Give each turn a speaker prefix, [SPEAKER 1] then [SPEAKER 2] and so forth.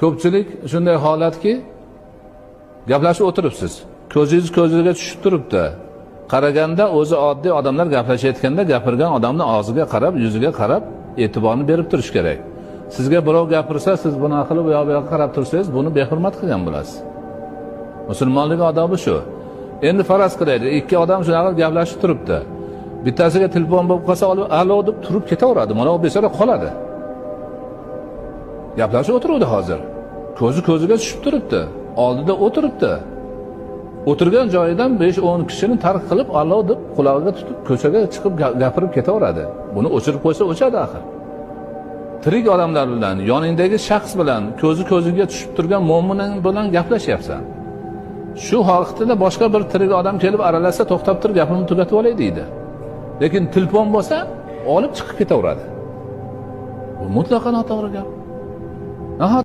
[SPEAKER 1] Ko'pchilik shunday holatki, gaplashib o'tiribsiz. Ko'zingiz ko'ziga tushib turibdi. Qaraganda o'zi oddiy odamlar gaplashayotganda gapirgan odamning og'ziga qarab, yuziga qarab e'tiborni berib turish kerak. Sizga birov gapirsa, siz buni qilib u yoq bu yoqqa qarab tursangiz, buni behurmat qilgan bo'lasiz. Musulmonlik odobi shu. Endi faraz qilaylik, ikki odam shunaqa gaplashib turibdi. Bittasiga telefon bo'lib qolsa, olib alo deb turib ketaveradi. Mana u bechora qoladi. Gaplashib o'tiruvdi hozir. Ko'zi ko'ziga tushib turibdi. Oldida o'tiribdi. O'tirgan joyidan 5-10 kishini tark qilib, alo deb qulog'iga tutib ko'chaga chiqib gapirib ketaveradi. Buni o'chirib qo'ysa o'chadi axir. Tirik odamlar bilan, yoningdagi shaxs bilan, ko'zi ko'ziga tushib turgan mo'min bilan gaplashyapsan. Shu vaqtida boshqa bir tirik odam kelib aralashsa, to'xtab tur, gapimni tugatib olay deydi. Lekin telefon bo'lsa, olib chiqib ketaveradi. Bu mutlaqo noto'g'ri gap. Nahot